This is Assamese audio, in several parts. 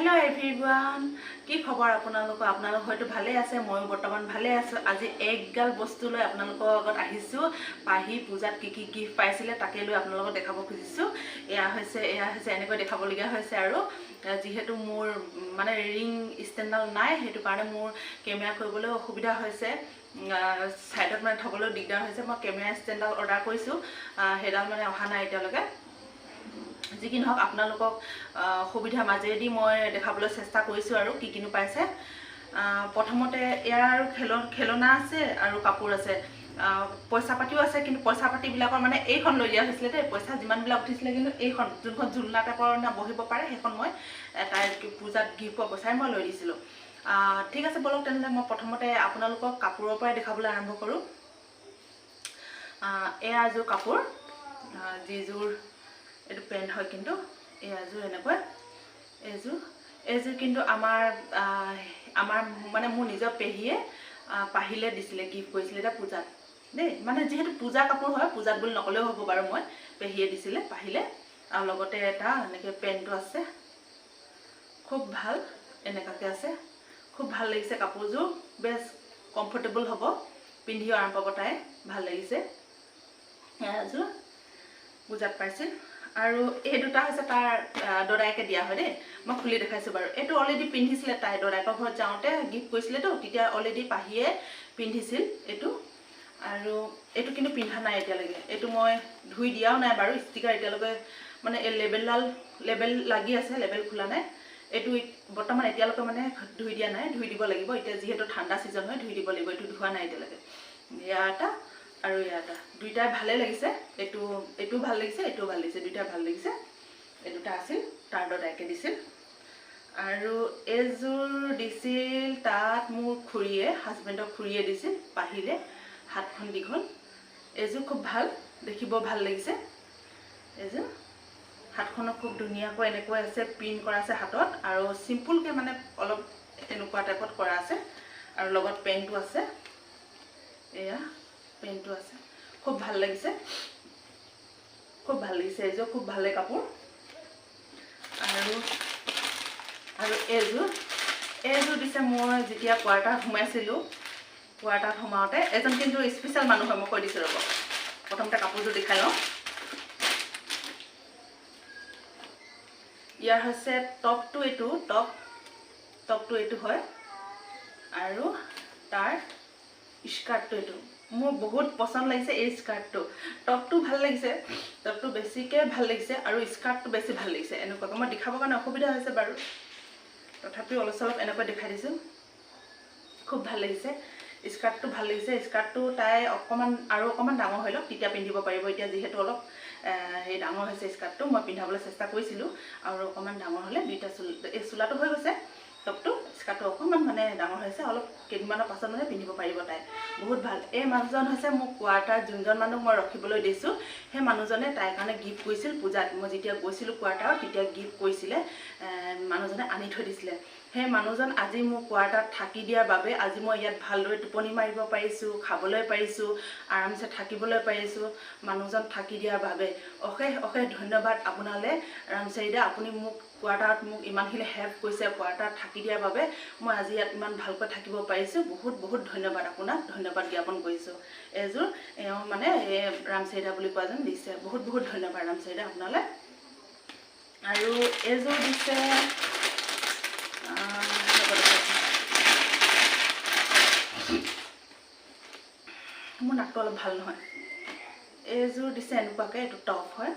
হেল্ল' এভৰিৱান, কি খবৰ আপোনালোকৰ? আপোনালোক হয়তো ভালেই আছে, ময়ো বৰ্তমান ভালে আছোঁ। আজি একগাল বস্তু লৈ আপোনালোকৰ আগত আহিছোঁ। পাহি পূজাত কি কি গিফ্ট পাইছিলে তাকে লৈ আপোনালোকক দেখাব খুজিছোঁ। এয়া হৈছে এনেকৈ দেখাবলগীয়া হৈছে আৰু যিহেতু মোৰ মানে ৰিং ষ্টেণ্ডডাল নাই, সেইটো কাৰণে মোৰ কেমেৰা কৰিবলৈ অসুবিধা হৈছে, ছাইডত মানে থ'বলৈও দিগদাৰ হৈছে। মই কেমেৰা ষ্টেণ্ডডাল অৰ্ডাৰ কৰিছোঁ, সেইডাল মানে অহা নাই এতিয়ালৈকে। যি কি নহওক, আপোনালোকক সুবিধাৰ মাজেদি মই দেখাবলৈ চেষ্টা কৰিছোঁ আৰু কি কিনো পাইছে। প্ৰথমতে ইয়াৰ আৰু খেলনা আছে আৰু কাপোৰ আছে, পইচা পাতিও আছে। কিন্তু পইচা পাতিবিলাকৰ মানে এইখন লৈ দিয়া হৈছিলে দেই, পইচা যিমানবিলাক উঠিছিলে, কিন্তু এইখন যোনখন ঝুলনা টাইপৰ বহিব পাৰে, সেইখন মই তাইৰ পূজাত গিফ্ট পোৱা পইচাই মই লৈ দিছিলোঁ। ঠিক আছে, ব'লক তেনেহ'লে মই প্ৰথমতে আপোনালোকক কাপোৰৰ পৰাই দেখাবলৈ আৰম্ভ কৰোঁ। এয়া এযোৰ কাপোৰ, যিযোৰ এইটো পেণ্ট হয়, কিন্তু এই এযোৰ এনেকুৱা এইযোৰ কিন্তু আমাৰ আমাৰ মানে মোৰ নিজৰ পেহীয়ে পাহিলে দিছিলে, গিফ্ট কৰিছিলে এতিয়া পূজাত দেই। মানে যিহেতু পূজা কাপোৰ হয়, পূজাত বুলি নক'লেও হ'ব বাৰু, মই পেহীয়ে দিছিলে পাহিলে। আৰু লগতে এটা এনেকৈ পেণ্টটো আছে, খুব ভাল এনেকুৱাকৈ আছে, খুব ভাল লাগিছে কাপোৰযোৰ, বেছ কমফৰ্টেবল হ'ব, পিন্ধিও আৰাম পাব তাই, ভাল লাগিছে। এযোৰ পূজাত পাইছিল। আৰু এই দুটা হৈছে তাৰ দদায়েকে দিয়া হয় দেই, মই খুলি দেখাইছোঁ বাৰু। এইটো অলৰেডি পিন্ধিছিলে তাই, দদায়েকৰ ঘৰত যাওঁতে গিফ্ট কৰিছিলেতো, তেতিয়া অলৰেডি পাহিয়ে পিন্ধিছিল এইটো। আৰু এইটো কিন্তু পিন্ধা নাই এতিয়ালৈকে, এইটো মই ধুই দিয়াও নাই বাৰু। ষ্টিকাৰ এতিয়ালৈকে মানে এই লেবেলডাল লেবেল লাগি আছে, লেবেল খোলা নাই। এইটো বৰ্তমান এতিয়ালৈকে মানে ধুই দিয়া নাই, ধুই দিব লাগিব এতিয়া, যিহেতু ঠাণ্ডা ছিজন হয়, ধুই দিব লাগিব। এইটো ধোৱা নাই এতিয়ালৈকে। এয়া এটা আৰু এয়া এটা, দুইটাই ভালেই লাগিছে। এইটো ভাল লাগিছে, এইটোও ভাল লাগিছে, দুইটাই ভাল লাগিছে। এই দুটা আছিল তাৰ দদায়েকে দিছিল। আৰু এইযোৰ দিছিল তাত মোৰ খুৰীয়ে, হাজবেণ্ডৰ খুৰীয়ে দিছিল পাহিলে, হাতখন দীঘল। এইযোৰ খুব ভাল, দেখিব ভাল লাগিছে। এইযোৰ হাতখনো খুব ধুনীয়াকৈ এনেকৈ আছে, প্ৰিণ্ট কৰা আছে হাতত, আৰু চিম্পুলকৈ মানে অলপ এনেকুৱা টাইপত কৰা আছে। আৰু লগত পেণ্টটো আছে, এয়া পেণ্টটো আছে, খুব ভাল লাগিছে, খুব ভাল লাগিছে। এইযোৰ খুব ভালে কাপোৰ। আৰু আৰু এইযোৰ দিছে মই যেতিয়া কোৱাৰ্টাৰত সোমাইছিলোঁ, কোৱাৰ্টাৰত সোমাওঁতে এজন কিন্তু স্পেচিয়েল মানুহ হয়, মই কৈ দিছোঁ ৰ'ব, প্ৰথমতে কাপোৰযোৰ দেখাই লওঁ। ইয়াৰ হৈছে টপটো, এইটো টপটো এইটো হয়, আৰু তাৰ স্কাৰ্টটো এইটো। মোৰ বহুত পচন্দ লাগিছে এই স্কাৰ্টটো। টপটো ভাল লাগিছে, টপটো বেছিকৈ ভাল লাগিছে, আৰু স্কাৰ্টটো বেছি ভাল লাগিছে। এনেকুৱাকৈ মই দেখাবৰ কাৰণে অসুবিধা হৈছে বাৰু, তথাপিও অলপ চলপ এনেকৈ দেখাই দিছোঁ। খুব ভাল লাগিছে, স্কাৰ্টটো ভাল লাগিছে। স্কাৰ্টটো তাই অকণমান আৰু অকণমান ডাঙৰ হৈ লওক, তেতিয়া পিন্ধিব পাৰিব। এতিয়া যিহেতু অলপ সেই ডাঙৰ হৈছে স্কাৰ্টটো, মই পিন্ধাবলৈ চেষ্টা কৰিছিলোঁ, আৰু অকণমান ডাঙৰ হ'লে দুইটা চোল, এই চোলাটো হৈ গৈছে, টপটো স্কাৰ্টটো অকণমান মানে ডাঙৰ হৈছে, অলপ কেইদিনমানৰ পাছত মানে পিন্ধিব পাৰিব তাই। বহুত ভাল। এই মানুহজন হৈছে মোক কোৱাৰ্টাৰ, যোনজন মানুহক মই ৰখিবলৈ দিছোঁ, সেই মানুহজনে তাইৰ কাৰণে গিফ্ট কৰিছিল পূজাত। মই যেতিয়া গৈছিলোঁ কোৱাৰ্টাৰত তেতিয়া গিফ্ট কৰিছিলে, মানুহজনে আনি থৈ দিছিলে। সেই মানুহজন আজি মোৰ কোৱাৰ্টাৰত থাকি দিয়াৰ বাবে আজি মই ইয়াত ভালদৰে টোপনি মাৰিব পাৰিছোঁ, খাবলৈ পাৰিছোঁ, আৰামছে থাকিবলৈ পাৰিছোঁ। মানুহজন থাকি দিয়াৰ বাবে অশেষ অশেষ ধন্যবাদ আপোনালৈ ৰামচাৰীদা। আপুনি মোক কোৱাৰ্টাৰত মোক ইমানখিনি হেল্প কৰিছে, কোৱাৰ্টাৰত থাকি দিয়াৰ বাবে মই আজি ইয়াত ইমান ভালকৈ থাকিব পাৰিছোঁ। বহুত বহুত ধন্যবাদ আপোনাক, ধন্যবাদ জ্ঞাপন কৰিছোঁ। এইযোৰ এওঁ মানে এই ৰামচাৰীদা বুলি কোৱাজন দিছে, বহুত বহুত ধন্যবাদ ৰামচাৰীদা আপোনালৈ। আৰু এইযোৰ দিছে, মোৰ নাকটো অলপ ভাল নহয়, এইযোৰ দিছে এনেকুৱাকৈ, এইটো টপ হয়,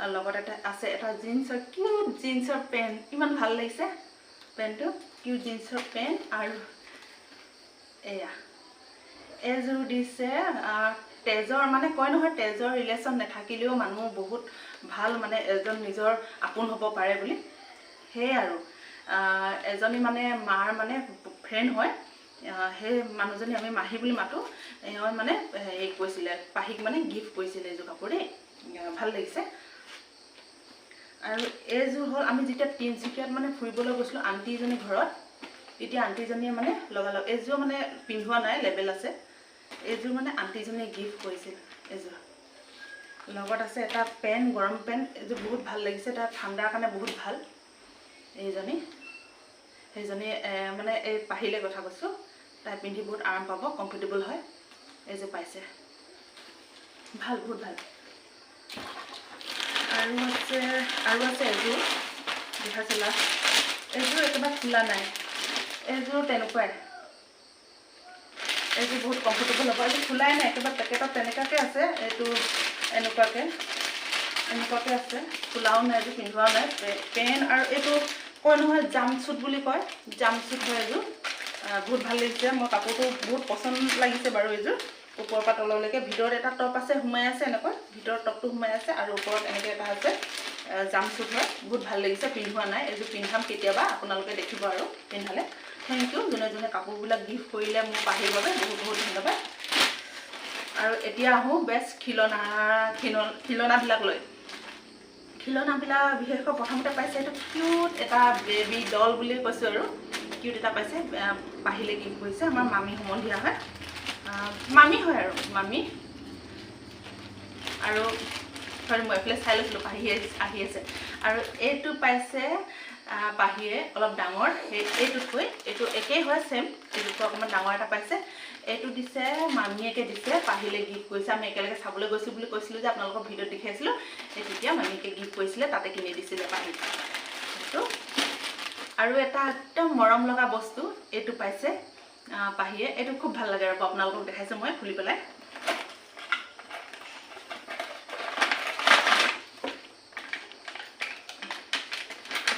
আৰু লগত এটা আছে এটা জিন্সৰ কিউট জিন্সৰ পেণ্ট, ইমান ভাল লাগিছে পেণ্টটো, কিউট জিন্সৰ পেণ্ট। আৰু এয়া এইযোৰ দিছে তেজৰ, মানে কয় নহয় তেজৰ ৰিলেশ্যন নাথাকিলেও মানুহ বহুত ভাল, মানে এজন নিজৰ আপোন হ'ব পাৰে বুলি। সেয়ে আৰু এজনী মানে মাৰ মানে ফ্ৰেণ্ড হয়, সেই মানুহজনী আমি মাহী বুলি মাতোঁ, এওঁ মানে হেৰি কৈছিলে পাহিক মানে গিফ্ট কৰিছিলে এইযোৰ কাপোৰ দেই, ভাল লাগিছে। আৰু এইযোৰ হ'ল আমি যেতিয়া তিনিচুকীয়াত মানে ফুৰিবলৈ গৈছিলোঁ আণ্টিজনীৰ ঘৰত, তেতিয়া আণ্টিজনীয়ে মানে লগালগ এইযোৰ মানে পিন্ধোৱা নাই, লেবেল আছে, এইযোৰ মানে আণ্টিজনীয়ে গিফ্ট কৰিছিল এইযোৰ। লগত আছে এটা পেণ্ট, গৰম পেণ্ট, এইযোৰ বহুত ভাল লাগিছে, এটা ঠাণ্ডাৰ কাৰণে বহুত ভাল। এইজনী সেইজনী মানে এই পাহিলে কথা কৈছোঁ, তাই পিন্ধি বহুত আৰাম পাব, কমফৰ্টেবল হয়। এইযোৰ পাইছে, ভাল, বহুত ভাল। আৰু আছে, আৰু আছে এযোৰ দেখাইছে লাষ্ট, এইযোৰ একেবাৰে খোলা নাই, এইযোৰ তেনেকুৱাই, এইযোৰ বহুত কমফৰ্টেবল হ'ব। এইযোৰ খোলাই নাই, একেবাৰে পেকেটত তেনেকুৱাকৈ আছে, এইটো এনেকুৱাকৈ এনেকুৱাকৈ আছে, খোলাও নাই, এইযোৰ পিন্ধোৱাও নাই। পেণ্ট আৰু এইটো কয় নহয় জাম্প চুট বুলি কয়, জাম্প চুট হয় এইযোৰ, বহুত ভাল লাগিছে। মই কাপোৰটো বহুত পচন্দ লাগিছে বাৰু এইযোৰ, ওপৰৰ পৰা তললৈকে। ভিতৰত এটা টপ আছে, সোমাই আছে এনেকৈ, ভিতৰত টপটো সোমাই আছে আৰু ওপৰত এনেকৈ এটা আছে, জাম্প চুট হয়, বহুত ভাল লাগিছে। পিন্ধোৱা নাই, এইযোৰ পিন্ধাম কেতিয়াবা, আপোনালোকে দেখিব আৰু পিন্ধালে। Thank U যোনে যোনে কাপোৰবিলাক গিফ্ট কৰিলে মোৰ পাহিৰ বাবে, বহুত বহুত ধন্যবাদ। আৰু এতিয়া আহোঁ বেষ্ট খিলনা, খিলনাবিলাক লৈ। খিলনাবিলাক বিশেষকৈ প্ৰথমতে পাইছে এইটো কিউট এটা বেবী ডল বুলি কৈছোঁ আৰু, কিউট এটা পাইছে, পাহিলে গিফ্ট কৰিছে, আমাৰ মামী সম্বন্ধীয়া হয়, মামী হয় আৰু মামী। আৰু চৰি মই এইফালে চাই লৈছিলোঁ, পাহি আহি আছে। আৰু এইটো পাইছে পাহিয়ে, অলপ ডাঙৰ, সেই এইটোতকৈ, এইটো একেই হয় ছেম, এইটোতকৈ অকণমান ডাঙৰ এটা পাইছে। এইটো দিছে মামীয়েকে দিছে, পাহিলে গিফ্ট কৰিছে। আমি একেলগে চাবলৈ গৈছোঁ বুলি কৈছিলোঁ যে, আপোনালোকৰ ভিডিঅ'ত দেখাইছিলোঁ, সেই তেতিয়া মামীয়েকে গিফ্ট কৰিছিলে, তাতে কিনি দিছিলে পাহিক এইটো। আৰু এটা একদম মৰম লগা বস্তু এইটো পাইছে পাহিয়ে, এইটো খুব ভাল লাগে ৰ'ব, আপোনালোকক দেখাইছোঁ মই খুলি পেলাই।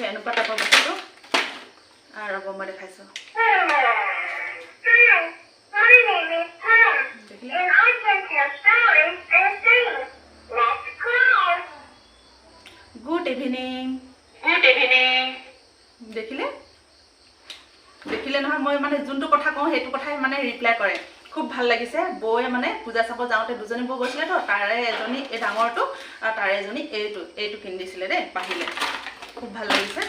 এনেকুৱা টাইপৰ বস্তু, ৰ'ব মই দেখাইছোঁ। Good evening. Good evening. দেখিলে, দেখিলে নহয়, মই মানে যোনটো কথা কওঁ সেইটো কথাই মানে ৰিপ্লাই কৰে, খুব ভাল লাগিছে। বৌয়ে মানে পূজা চাব যাওঁতে দুজনী বৌ গৈছিলেতো, তাৰে এজনী এই ডাঙৰটো আৰু তাৰে এজনী এইটো, এইটো কিনি দিছিলে দেই পাহিলে, খুব ভাল লাগিছে।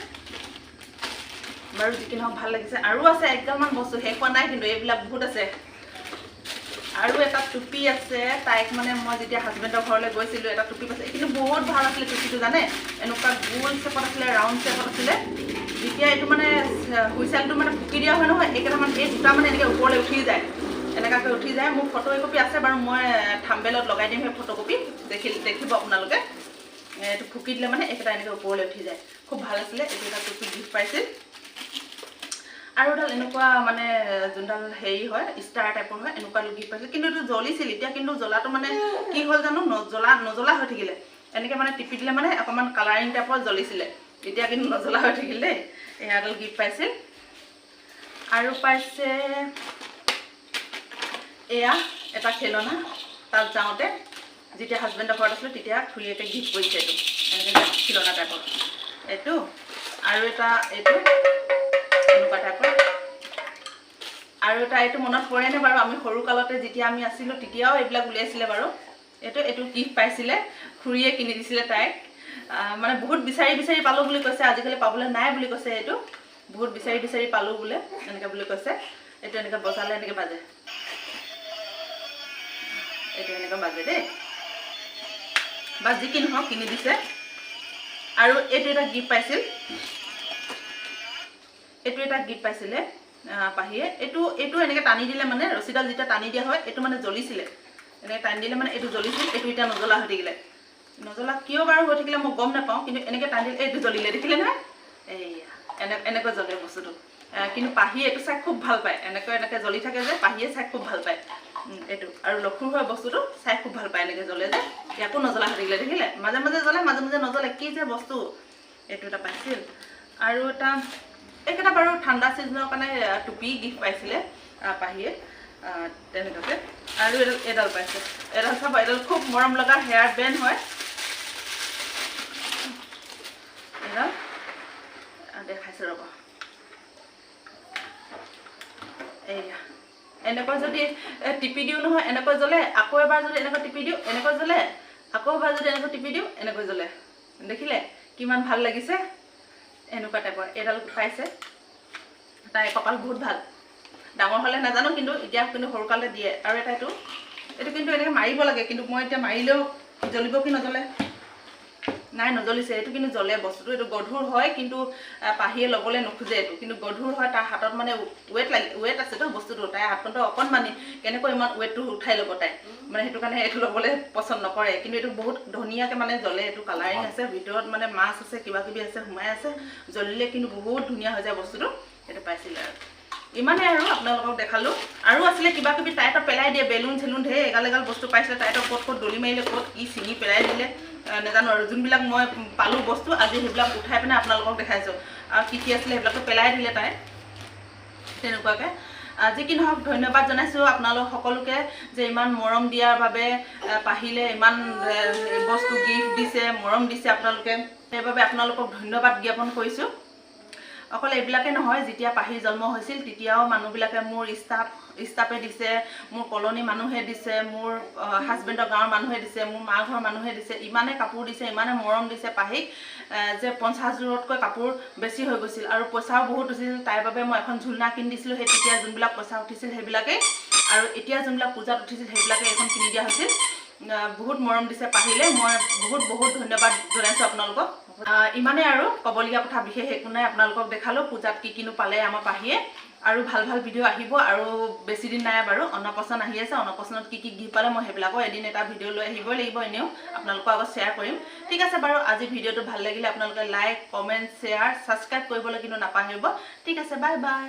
বাৰু যি কি নহওক ভাল লাগিছে। আৰু আছে একগালমান বস্তু, শেষ হোৱা নাই কিন্তু, এইবিলাক বহুত আছে। আৰু এটা টুপি আছে, তাইক মানে মই যেতিয়া হাজবেণ্ডৰ ঘৰলৈ গৈছিলোঁ এটা টুপি পাইছে, কিন্তু বহুত ভাল আছিলে টুপিটো জানে, এনেকুৱা গোল চেপত আছিলে, ৰাউণ্ড চেপত আছিলে। যেতিয়া এইটো মানে হুইচেলটো মানে ফুকি দিয়া হয় নহয়, এইকেইটামান এই দুটা মানে এনেকৈ ওপৰলৈ উঠি যায়, এনেকুৱাকৈ উঠি যায়। মোৰ ফটো একপি আছে বাৰু, মই থাম্বেলত লগাই দিম সেই ফটোকপি, দেখিব আপোনালোকে। এইটো ফুকি দিলে মানে এইকেইটা এনেকৈ ওপৰলৈ উঠি যায়, খুব ভাল আছিলে। এইটো এটা টুপি গিফ্ট পাইছিল। আৰু এডাল এনেকুৱা মানে যোনডাল হেৰি হয় ষ্টাৰ টাইপৰ হয়, এনেকুৱা গিফ্ট পাইছিল, কিন্তু এইটো জ্বলিছিল। এতিয়া কিন্তু জ্বলাটো মানে কি হ'ল জানো, নজ্বলা হৈ থাকিলে, এনেকৈ মানে টিপি দিলে মানে অকণমান কালাৰিং টাইপৰ জ্বলিছিলে, এতিয়া কিন্তু নজ্বলা হৈ থাকিল দেই। এয়াডাল গিফ্ট পাইছিল। আৰু পাইছে এয়া এটা খেলনা, তাত যাওঁতে যেতিয়া হাজবেণ্ডৰ ঘৰত আছিলোঁ তেতিয়া খুৰীয়েকে গিফ্ট কৰিছে এইটো, এনেকৈ খিলনা টাইপৰ এইটো। আৰু এটা এইটো এনেকুৱা টাইপৰ। আৰু এটা এইটো মনত পৰেনে বাৰু, আমি সৰুকালতে যেতিয়া আমি আছিলোঁ তেতিয়াও এইবিলাক উলিয়াইছিলে বাৰু। এইটো এইটো গিফ্ট পাইছিলে, খুৰীয়ে কিনি দিছিলে তাইক, মানে বহুত বিচাৰি বিচাৰি পালোঁ বুলি কৈছে, আজিকালি পাবলৈ নাই বুলি কৈছে, এইটো বহুত বিচাৰি বিচাৰি পালোঁ বোলে এনেকৈ বুলি কৈছে। এইটো এনেকৈ বজালে এনেকৈ বাজে, এইটো এনেকৈ বাজে দেই, বা যি কি নহওক কিনি দিছে। আৰু এইটো এটা গিফ্ট পাইছিল, এইটো এটা গিফ্ট পাইছিলে পাহিয়ে। এইটো এইটো এনেকৈ টানি দিলে মানে ৰছীডাল যেতিয়া টানি দিয়া হয় এইটো মানে জ্বলিছিলে, এনেকৈ টানি দিলে মানে এইটো জ্বলিছিল, এইটো এতিয়া নজ্বলা হৈ থাকিলে। নজ্বলা কিয় বাৰু হৈ থাকিলে মই গম নাপাওঁ, কিন্তু এনেকৈ টানি দিলে এইটো জ্বলিলে, দেখিলে নহয়, এইয়া এনেকৈ জ্বলে বস্তুটো। কিন্তু পাহিয়ে এইটো চাই খুব ভাল পায়, এনেকৈ এনেকৈ জ্বলি থাকে যে পাহিয়ে চাই খুব ভাল পায় এইটো। আৰু লখুৰ হয় বস্তুটো চাই খুব ভাল পায়, এনেকৈ জ্বলে যে, ইয়াকো নজ্বলা হৈ থাকিলে, দেখিলে, মাজে মাজে জ্বলে মাজে মাজে নজ্বলে, কি যে বস্তু। এইটো এটা পাইছিল। আৰু এটা এইকেইটা বাৰু ঠাণ্ডা ছিজনৰ কাৰণে টুপি গিফ্ট পাইছিলে পাহিয়ে তেনেকুৱাকৈ। আৰু এডাল এডাল পাইছে, এডাল চাব, এডাল খুব মৰম লগা হেয়াৰ বেণ্ড হয়, এডাল দেখাইছোঁ ৰ'ব। এইয়া এনেকৈ যদি টিপি দিওঁ নহয় এনেকৈ জ্বলে, আকৌ এবাৰ যদি এনেকৈ টিপি দিওঁ এনেকৈ জ্বলে, আকৌ এবাৰ যদি এনেকৈ টিপি দিওঁ এনেকৈ জ্বলে, দেখিলে কিমান ভাল লাগিছে। এনেকুৱা টাইপৰ এইডাল পাইছে। তাই কপাল বহুত ভাল, ডাঙৰ হ'লে নাজানো, কিন্তু এতিয়া কিন্তু সৰুকালতে দিয়ে। আৰু এটা এইটো, এইটো কিন্তু এনেকৈ মাৰিব লাগে, কিন্তু মই এতিয়া মাৰিলেও জ্বলিব কি নজ্বলে, নাই, নজ্বলিছে এইটো, কিন্তু জ্বলে বস্তুটো। এইটো গধুৰ হয়, কিন্তু পাহিয়ে ল'বলৈ নোখোজে এইটো, কিন্তু গধুৰ হয়। তাৰ হাতত মানে ৱেট লাগি, ৱেট আছেতো বস্তুটো, তাইৰ হাতখনটো অকণমানি, কেনেকৈ ইমান ৱেটটো উঠাই ল'ব তাই, মানে সেইটো কাৰণে এইটো ল'বলৈ পচন্দ নকৰে। কিন্তু এইটো বহুত ধুনীয়াকৈ মানে জ্বলে, এইটো কালাৰিং আছে, ভিতৰত মানে মাছ আছে, কিবা কিবি আছে, সোমাই আছে, জ্বলিলে কিন্তু বহুত ধুনীয়া হৈ যায় বস্তুটো। এইটো পাইছিলে আৰু ইমানেই আৰু আপোনালোকক দেখালোঁ। আৰু আছিলে কিবা কিবি, তাইতো পেলাই দিয়ে, বেলুন চেলুন ঢেৰ এগাল এগাল বস্তু পাইছিলে, তাইতো ক'ত ক'ত দলি মাৰিলে, ক'ত কি ছিঙি পেলাই দিলে নাজানো আৰু। যোনবিলাক মই পালোঁ বস্তু আজি সেইবিলাক উঠাই পিনে আপোনালোকক দেখাইছোঁ। আৰু কি কি আছিলে সেইবিলাকতো পেলাই দিলে তাই তেনেকুৱাকৈ। যি কি নহওক, ধন্যবাদ জনাইছোঁ আপোনালোক সকলোকে যে ইমান মৰম দিয়াৰ বাবে, পাহিলে ইমান বস্তু গিফ্ট দিছে, মৰম দিছে আপোনালোকে, সেইবাবে আপোনালোকক ধন্যবাদ জ্ঞাপন কৰিছোঁ। অকল এইবিলাকে নহয়, যেতিয়া পাহিৰ জন্ম হৈছিল তেতিয়াও মানুহবিলাকে মোৰ ষ্টাফে দিছে, মোৰ কলনী মানুহে দিছে, মোৰ হাজবেণ্ডৰ গাঁৱৰ মানুহে দিছে, মোৰ মা ঘৰৰ মানুহে দিছে, ইমানে কাপোৰ দিছে, ইমানে মৰম দিছে পাহিক যে 50 যোৰতকৈ কাপোৰ বেছি হৈ গৈছিল আৰু পইচাও বহুত উঠিছিল। তাইৰ বাবে মই এখন ঝুলনা কিনি দিছিলোঁ, সেই তেতিয়া যোনবিলাক পইচা উঠিছিল সেইবিলাকেই, আৰু এতিয়া যোনবিলাক পূজাত উঠিছিল সেইবিলাকে এখন কিনি দিয়া হৈছিল। বহুত মৰম দিছে পাহিলে, মই বহুত বহুত ধন্যবাদ জনাইছোঁ আপোনালোকক। ইমানেই আৰু ক'বলগীয়া কথা বিশেষ একো নাই। আপোনালোকক দেখালোঁ পূজাত কি কিনো পালে আমাৰ পাহিয়ে। আৰু ভাল ভাল ভিডিঅ' আহিব, আৰু বেছি দিন নাই বাৰু, অন্নপ্ৰাশন আহি আছে। অন্নপ্ৰাশনত কি কি গিফ্ট পালে মই সেইবিলাকো এদিন এটা ভিডিঅ' লৈ আহিবই লাগিব, এনেও আপোনালোকৰ আগত শ্বেয়াৰ কৰিম। ঠিক আছে বাৰু, আজি ভিডিঅ'টো ভাল লাগিলে আপোনালোকে লাইক, কমেণ্ট, শ্বেয়াৰ, ছাবস্ক্ৰাইব কৰিবলৈ কিন্তু নাপাহৰিব। ঠিক আছে, বাই বাই।